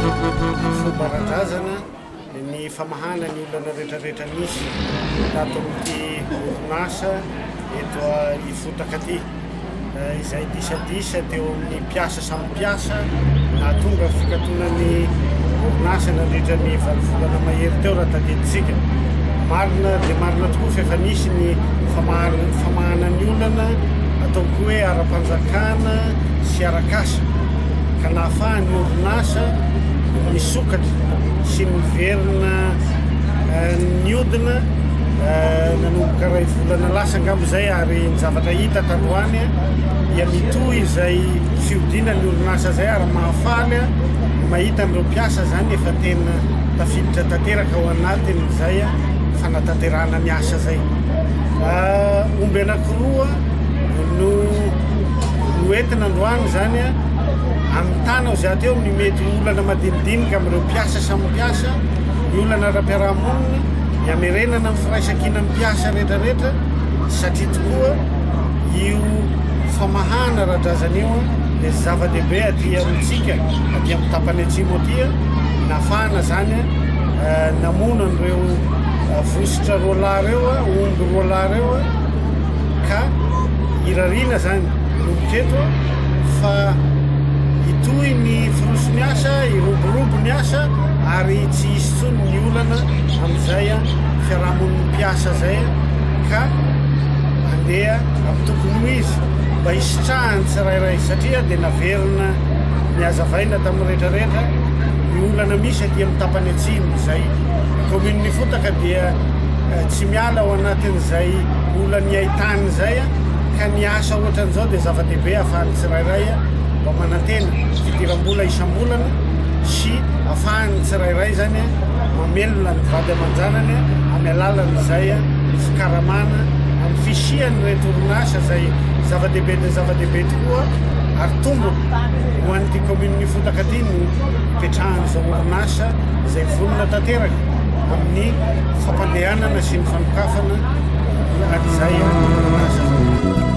Fomba ara-drazana ny famahana ny olana rehetrarehetra nisy tato amin'ity orinasa eto Ifotaka ity. Izay disadisa teo amin'ny mpiasa samy mpiasa nahatonga ny fikatonan'ny orinasa nandritra ny valo volana mahery teo raha tadidintsika. Marina dia marina tokoa fa efa nisy ny famahana ny olana ataoko hoe ara-panjakana sy arak'asa ka nahafahan'ny orinasa nisokatra sy niverina niodina nanomboka iray volana lasa angamba izay ary ny zavatra hita tandroany dia mitohy izay fihodinan'ny orinasa izay ary mahafaly ny mahita an'ireo mpiasa izany efa tena tafiditra tanteraka ao anatin'izay fanatanterahana ny asa izay. Omby anankiroa no noentina androany izany amin'ny tana ao zato eo ny mety olana madinidinika amin'ireo mpiasa samy mpiasa, ny olana ara-piarahamonina, ny hamerenana ny firaisankinan'ny mpiasa rehetrarehetra satria tokoa io famahana ara-drazana io dia zava-dehibe aty amintsika aty amin'ny tapany atsimo aty nafahana zany namono an'ireo vositra roalahy ireo, omby roalahy ireo ka irariana zany manomboka eto fa hitohy ny firoson'ny asa, hiroborobo ny asa ary tsy hisy intsony ny olana amin'izay fiarahamonin'ny mpiasa izay ka andeha amin'ny tokony ho izy mba hisitrahan'ny tsirairay satria dia naverina nihazavaina tamin'ny rehetrarehetra ny olana misy aty amin'ny tapany atsimo izay ny commune Ifotaka dia tsy miala ao anatin'izay olan'ny haitany izay ka ny asa ohatran'izao dia zava-dehibe ahafahan'ny tsirairay mba manantena fidiram-bola isam-bolana sy ahafahan'ny tsirairay zany mamelona ny vady aman-janany amin'ny alalan'izay fikaramana amin'ny fisian'ireto orinasa izay zava-dehibe dia zava-dehibe tokoa ary tombony ho an'ity commune Ifotaka ity no ipetrahan'izao orinasa izay vonona tanteraka amin'ny fampandehanana sy ny fanokafana an'izay orinasa izay.